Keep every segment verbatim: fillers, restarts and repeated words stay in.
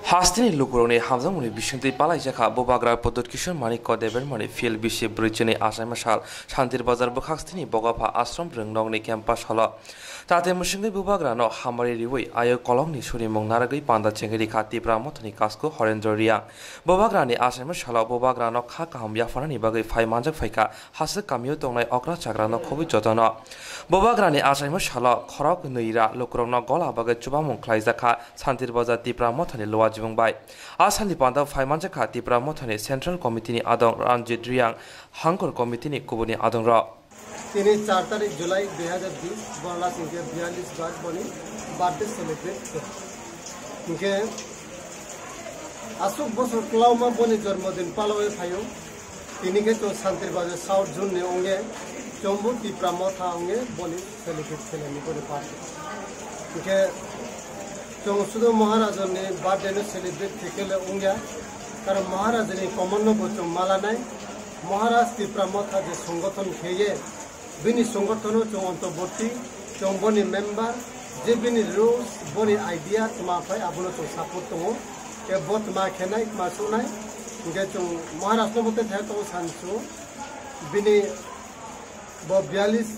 Hasteni lukurokni hamjakmani bisingtwi palaijakha Bubagra Pradyut Kishore Manikya Debbarmani field bisi brwi chini achaima sal Santir Bazar bwkhak stini Bogapha Ashram Rwngnokni campus halo. Tate mwswngwi Bubagrano hamari riwi ayo kolokni surimung narwgwi panda chengwi rikha Tipra Mothani Kasku Horendra Reang. Bubagrani achaima salo Bubagrano kha kaham yapharnani bagwi phai manjak phaikha Hasik kamio tongnai okra chakrano khobwi jotono. Bubagrani achaima salo khorok nwi ra lukurokno gola bagwi chubamung khlaijakha Santir Bazar Tipra Mothani Luajibung bai. A salni panda phai manjakha Tipra Mothani Central Committee ni adong Ranjit Reang, Hangkor Committee ni kubuni adongrok. Tini char tarik July dui hazar bis, bono last hwnkhe biyalish bar boni birthday celebrate khe. Hwnkhe aswk bosor kwlauma boni jormodin palaiwi phaio. Tini khe chwng Santir Bazar South Zone ni wngkhe chwngbo Tipra Motha wngkhe boni celebrate khlainai boni birthday. Hwnkhe chwng sudu Maharajani birthday no celebrate khe khe le wngya, karon Maharajani komonno bo chwng malanai. Maharaj Tipra Motha je songothon kheye, bini songothon o chwng ontoborti, chwng boni member, je bini rules, boni idea tma phai abono chwng support tongo. Tei bo tma khenai, tma sunai, hwnkhe chwng Maharaj no bo tei thai tongo sansu. Bini bo biyalish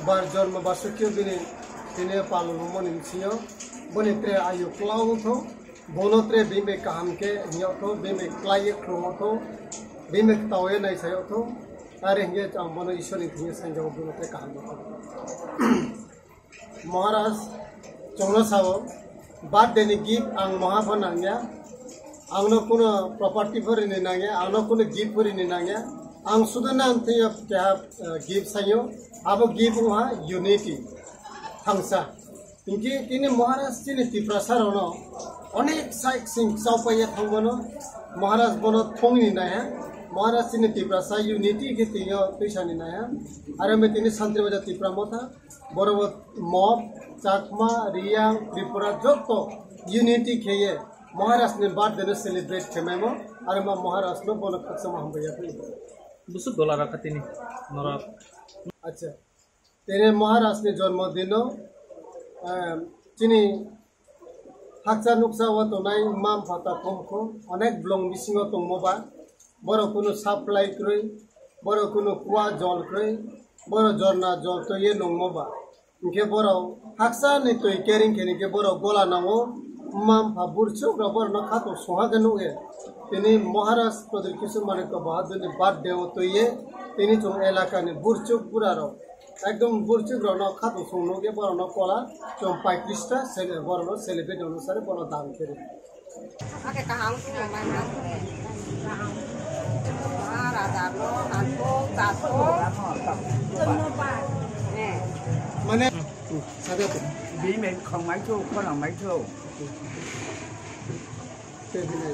bar jormo basukyo bini tini palolungmani bisingo boni tre ayu kwlao wngthok, bono tre bini bai kaham khe himyokthok, bini bai kwlaiye khulumokthok, bini bai kwtaoe naisayokthok, are hwnkhe ang bono Ishwarni thwngwi sanjago bono tre kaham wngthok. Maharaj chwngno sao, birthday ni gift ang moha pho nangya, angno kuno property pho rini nangya, angno kuno gift pho rini nangya, ang sudu nang thwiyo keha, eh, gift sayo, abo gift wngha unity, thangsa. Hinkhe tini Maharaj chini Tiprasa rokno onek side sing chaupaiya thangmano, Maharaj bono thongni naiha, Maharaj chini Tiprasa unity khe twiyo twisani naiha, aro me tini Santir Bazar Tipra Motha, Borok bo Mog, Chakma, Riyang, Tripura joto unity kheye Maharaj ni birthday no celebrate khemaimo, aro ma Maharaj no bono khakchangma hambai yaphaio. Busuk dola rakha tini norok. Acha. Tini Maharaj ni jormo dino, em, chini Haksa nuksa o tongnai mma mpha ta khum khum onek blong bisingo tongmo ba, borok kunu supply kwrwi, borok kunu kua jol kwrwi, borok jorna jol twiwi nungmo ba. Hinkhe borok haksa ni twi kering khe hinkhe borok gola nango, mma mpha burchuk rok borokno khatung songha khe nukya. Tini Maharaj Pradyut Kishore Manikya Bahadur ni birthday o twiwi tini chwng elaka ni burchuk bura rok Ekdom burchuk rokno khatung song nukya borokno kola chwng paitris ta sele-, borokno celebrate rokno sari borokno dan khe rw. Ake kaham khe mama. Maharaja no nango tato. Mane, sada to. Bini khong mai thu, khorang mai thu. Te bini.